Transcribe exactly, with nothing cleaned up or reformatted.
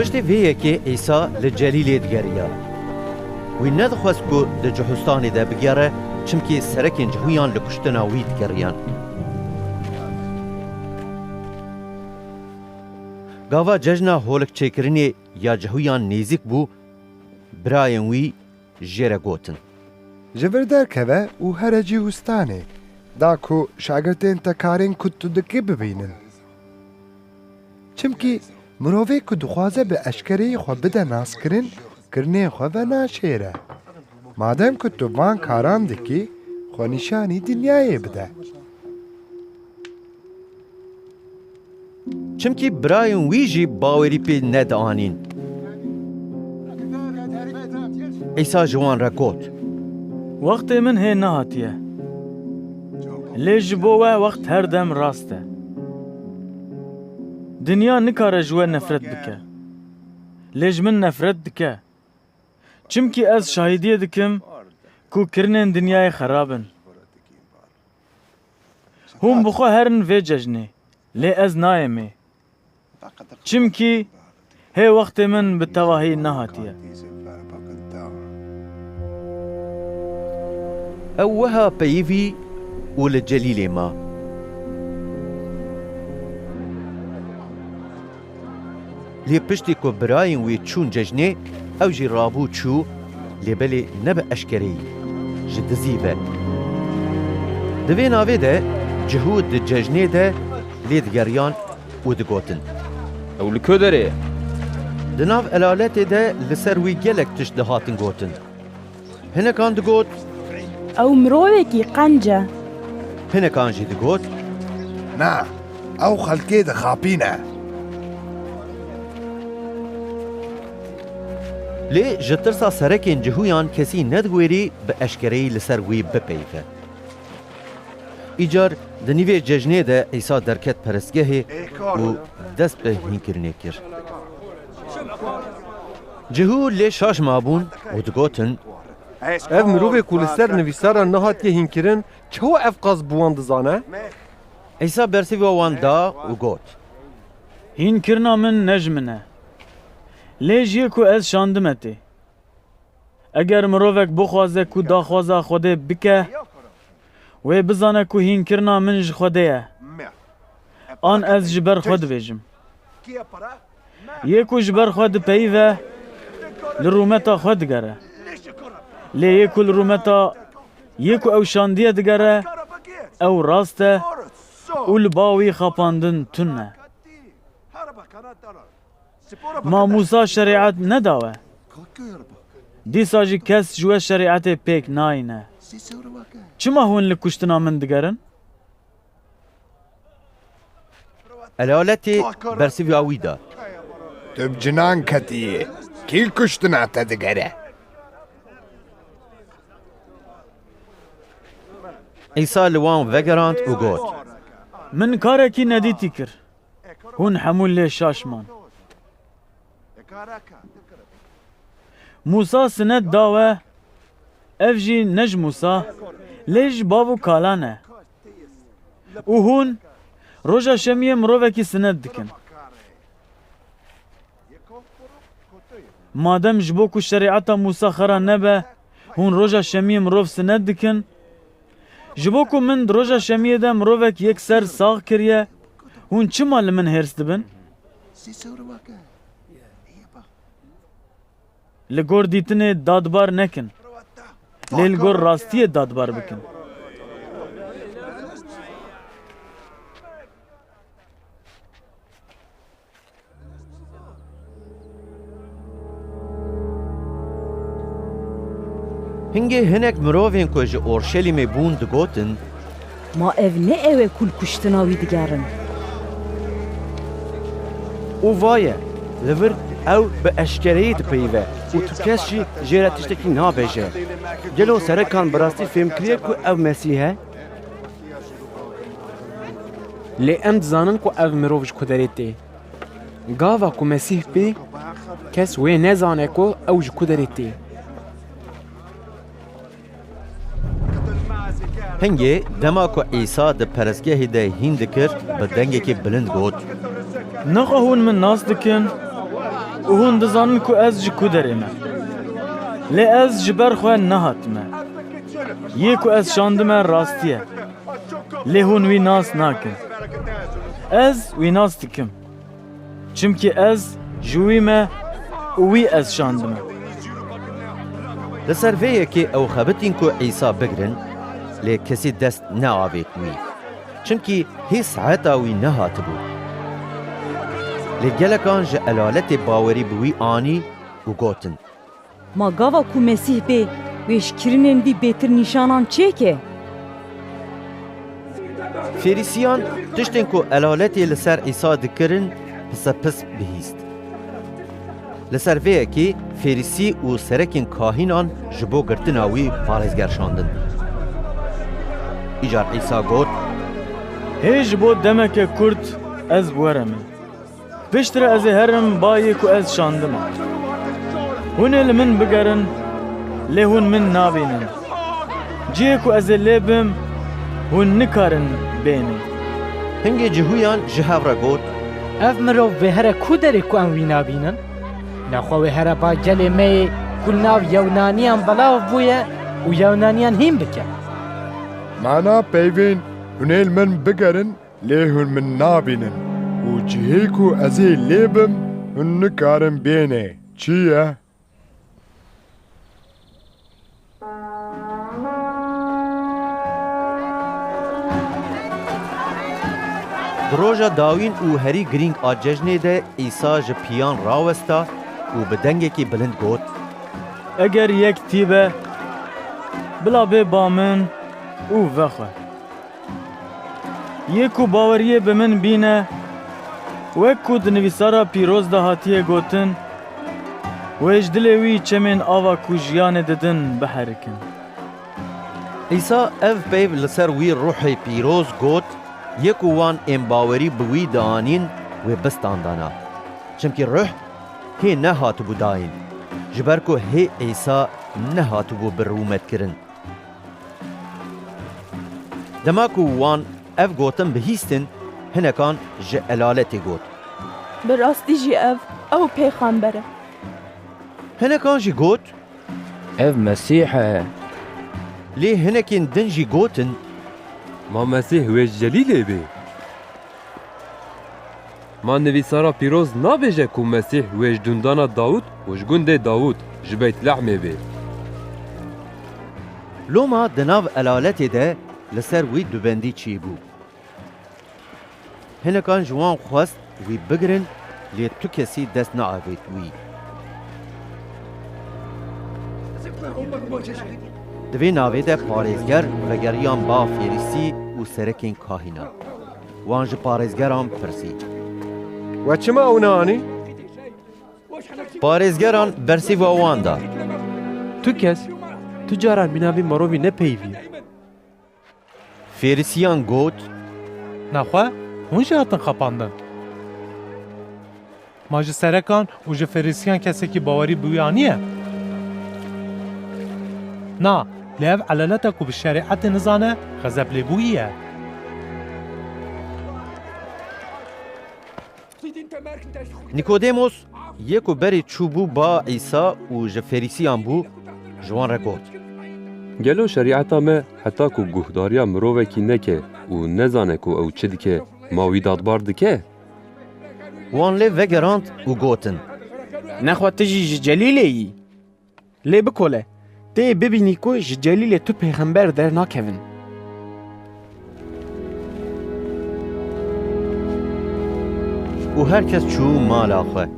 Piştî vê yekê Îsa li Celîlê digeriya. Wî nedixwest ku di Cihustanê de bigere, çimkî serekên Cihûyan li kuştina wî digeriyan. Gava cejna holikçêkirinê ya Cihûyan nêzîk bû, birayên wî jê re gotin. Ji vir derkeve û here Cîhûstanê, da ku şagirtên te karên ku tu dikî bibînin. Çimkî mirovê ku dixwaze bi eşkereyî xwe bide naskirin, kirinên xwe venaşêre. Madem ku tu van karan dikî, xwe nîşanî dinyayê bide. Çimkî birayên wî jî bawerî pê nedianîn. Îsa ji wan re got, Wextê min hê nehatiye. Lê ji bo we wext her dem rast e. Dinya nikare ji we nefret bike. Lê ji min nefret dike. Çimkî ez şahidiyê dikim ku kirinên dinyayê xerab in. Hûn bi xwe herin vê cejnê, lê ez nayemê. Çimkî hê wextê min bi tevahî nehatiye. Ew wiha peyivî û li Celîlê ma. Lê piştî ku birayên wî çûn cejnê, ew jî rabû çû, lê belê ne bi eşkereyî, ji dizî ve. Di vê navê de Cihûd di cejnê de lê digeriyan û digotin, Ew li ku derê ye? Di nav elaletê de li ser wî gelek tişt dihatin gotin. Hinekan digot, Ew mirovekî qenc e. Hinekan jî digot, Na, ew xelkê dixapîne. Lê ji tirsa serekên Cihûyan kesî nediwêrî bi eşkereyî li ser wî bipeyive. Îcar di nîvê cejnê de Îsa derket perestgehê û dest bi hînkirinê kir. Cihû lê şaş mabûn û digotin, Ev mirovê ku li ser nivîsara nehatiye hînkirin, çawa ev qas bi wan dizane? Îsa bersivî wan da û got, Hînkirina min ne ji min e, lê ji yê ku ez şandime tê. Eger mirovek bixwaze ku daxwaza Xwedê bike, wê bizane ku hînkirina min ji Xwedê ye. An ez ji ber xwe dibêjim. Yê ku ji ber xwe dipeyive, li rûmeta xwe digere. Lê yê ku li rûmeta yê ku ew şandiye digere, ew rast e û li ba wî xapandin tune. Ma Mûsa şerîet neda we? Dîsa jî kes ji we şerîetê pêk nayîne. Çima hûn li kuştina min digerin? Elaletê bersiva wî da. Tu bi cinan ketiyê. Kî li kuştina te digere? Îsa li wan vegerand û got, Min karekî nedîtî kir. Hûn hemû lê şaş man. Mûsa sinet da we, ev jî ne ji Mûsa, lê ji bav û kalan e. Û hûn roja şemiyê mirovekî sinet dikin. Madem ji bo ku şerîeta Mûsa xera nebe, hûn roja şemiyê mirov sinet dikin, ji bo ku min di roja şemiyê de mirovek yekser sax kiriye, hûn çima li min hêrs dibin? Li gor dîtinê dadbar nekin, lê li gor rastiyê dadbar bikin. Hingê hinek mirovên ku ji Orşelîmê bûn digotin, Ma ev ne ew e ku li kuştina wî digerin? Û vaye, li vir ew bi eşkereyî dipeyive û tu kes jî jê re tiştekî nabêje. Gelo serekan bi rastî fêm kiriye ku ew Mesîh e? Lê em dizanin ku ev mirov ji ku derê tê. Gava ku Mesîh bê, kes wê nezane ku ew ji ku derê tê. Hingê dema ku Îsa di perestgehê de hîn dikir, bi dengekî bilind got, Nexwe hûn min nas dikin? Û hûn dizanin ku ez ji ku derê me. Lê ez ji ber xwe nehatime. Yê ku ez şandime rastî ye. Lê hûn wî nas nakin. Ez wî nas dikim. Çimkî ez ji wî me û wî ez şandime. Li ser vê yekê ew xebitin ku Îsa bigirin, lê kesî dest neavêt wî. Çimkî hê saeta wî nehatibû. Lê gelekan ji elaletê bawerî bi wî anî û gotin, Ma gava ku Mesîh bê, wêjkirinên vî bêtir nîşanan çêke? Fêrîsiyan tiştên ku elaletê li ser Îsa dikirin, pisepis bihîst. Li ser vê yekê Fêrîsî û serekên kahînan ji bo girtina wî parêzger şandin. Îcar Îsa got, Hê ji bo demeke kurt ez bi we re me. Piştre ez ê herim ba yê ku ez şandime. Hûn ê li min bigerin, lê hûn min nabînin. Cihê ku ez ê lê bim, hûn nikarin bênê. Hingê cihûyan ji hev re got, Ev mirov vê here ku derê ku em wî nabînin? Nexwe wê here ba gelê me yê ku li nav Yewnaniyan belav bûye û Yewnaniyan hîn bike. Mana peyvên hûn ê li min bigerin, lê hûn min nabînin û cihê ku ez ê lê bim, hûn nikarin bênê. Çi ye? Di roja dawîn û herî girîng a cejnê de Îsa ji piyan rawesta û bi dengekî bilind got, Eger yek tîbe, bila bê ba min û vexwe. Yê ku baweriyê bi min bîne, wek ku di nivîsara pîroz de hatiye gotin, wê ji dilê wî çemên ava ku jiyanê didin biherikin. Îsa ev peyv li ser wî ruhê pîroz got, yê ku wan ên bawerî bi wî dianîn, wê bistandana. Çimkî ruh hê nehatibû dayîn, ji ber ku hê Îsa nehatibû bi rûmet kirin. Dema ku wan ev gotin bihîstin, hinekan ji elaletê got, Bi rastî jî ev, ew pêxember e. Hinekan jî got, Ev Mesîh e. Lê hinekên din jî gotin, Ma Mesîh wê ji Celîlê bê? Ma nivîsara pîroz nabêje ku Mesîh wê ji dundana Dawûd û ji gundê Dawûd, ji Beytlehmê bê? Loma di nav elaletê de li ser wî dubendî çêbû. Hinekan ji wan xwest wî bigirin, lê tu kesî dest neavêt wî. Di vê navê de parêzger vegeriyan ba Fêrîsî û serekên kahînan. Wan ji parêzgeran pirsî, We çima ew neanî? Parêzgeran bersîva wan da, Tu kes, tu caran mîna vî mirovî ne peyvî ye. Fêrîsiyan got, Nexwe hûn jî hatin xapandin? Ma ji serekan û ji Fêrîsiyan kesekî bawerî bi wî aniye? Na, lê ev elaleta ku bi şerîetê nizane, xezeb lê bûyî ye. Nikodêmos, yê ku berê çûbû ba Îsa û ji Fêrîsiyan bû, ji wan re got, Gelo şerîeta me heta ku guhdariya mirovekî neke û nezane ku ew çi dike, ma wî dadbar dike? Wan lê vegerand û gotin, Nexwe tu jî ji Celîlê yî? Lê bikole, tê bibînî ku ji Celîlê tu pêxember dernakevin. Û her kes çû mala xwe.